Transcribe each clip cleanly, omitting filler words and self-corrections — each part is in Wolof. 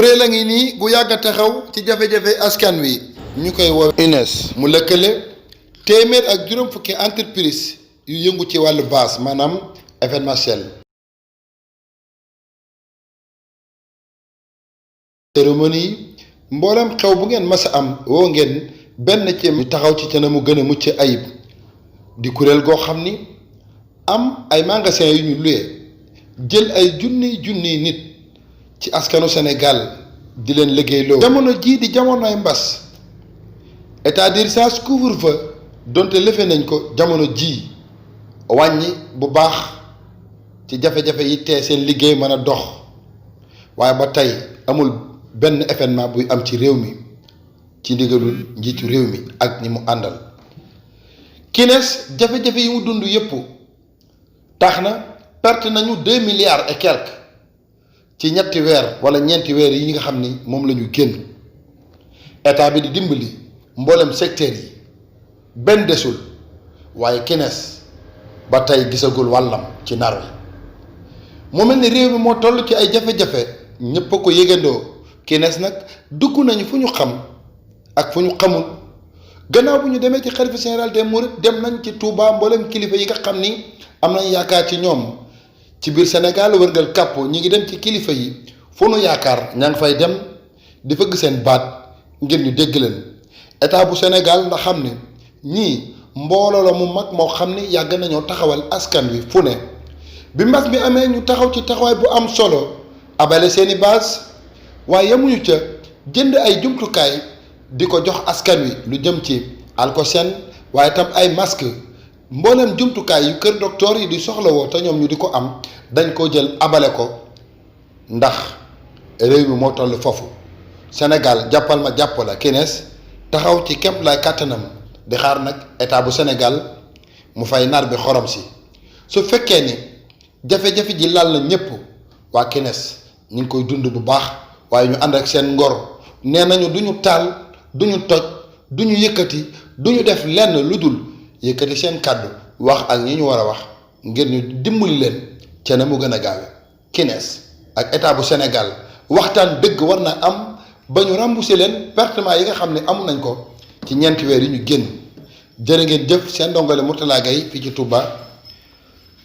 kuréel a ngi nii gu yàgg a taxaw ci jafe-jafe askan wi ñu koy woo UNES mu lëkkale téeméer ak juróom fukki entreprise yu yëngu ci wàllu bâche maanaam événementiel. cérémonie yi mboolem xew bu ngeen mas a am woo ngeen benn ci ñu taxaw ci ca na mu gën a mucc ayib di kuréel goo xam ni am ay magasin yu ñu luye jël ay junniy nit ci askanu Sénégal di leen liggéeyloo. jamono jii di jamonoy mbas état d'urgence couvre-feu donte lëfe nañ ko jamono jii wàññi bu baax ci jafe-jafe yi tee seen liggéey mën a dox waaye ba tey amul benn événement buy am ci réew mi ci ndigalul njiitu réew mi ak ñi mu àndal. KINES jafe-jafe yi mu dund yépp tax na perte nañu 2 milliards et quelques ci ñetti weer wala ñeenti weer yi nga xam ni moom la ñu génn. état bi di dimbali mboolem secteur yi benn desul waaye KINES ba tey gisagul wàllam ci nar wi mu mel ni réew mi moo toll ci ay jafe-jafe ñépp a ko yëgandoo. KINES nag dugg nañu fu ñu xam ak fu ñu xamul gannaaw bu ñu demee ci xalifa général des mourides dem nañ ci Touba mboolem kilifa yi nga xam ni am nañ yaakaar ci ñoom ci biir Sénégal wërngal kàpp ñi ngi dem ci kilifa yi fu nu yaakaar ñaa ngi fay dem di fëgg seen baat ngir ñu dégg leen. état bu Sénégal ndax xam ne ñii mbooloo la mu mag moo xam ni yàgg nañoo taxawal askan wi fu ne bi mbas bi amee ñu taxaw ci taxawaay bu am solo abale seeni base waaye yemuñu ca jënd ay jumtukaay di ko jox askan wi lu jëm ci alkosène waaye tam ay masque mboolem jumtukaay yu kër docteur yi di soxlawoo te ñoom ñu di ko am dañ ko jël abale ko ndax réew mi moo toll foofu. Sénégal jàppal ma jàpp la KINES taxaw ci képp lay kàttanam di xaar nag état bu Sénégal mu fay nar bi xorom si su fekkee ni jafe-jafe ji laal na ñëpp waa KINES ñu ngi koy dund bu baax. waaye ñu ànd ak seen ngor nee nañu duñu taal duñu toj duñu yëkkati duñu def lenn lu dul yëkkati seen kàddu wax ak ñi ñu war a wax ngir ñu dimbali leen ca na mu gën a gaawe. KINES ak état bu Sénégal waxtaan dëgg war na am ba ñu rembourser leen pertement yi nga xam ne amu nañ ko ci ñeenti weer yi ñu génn. jërë ngeen jëf seen ndongole Mourtala Gaye fii ci Touba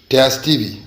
TS TV.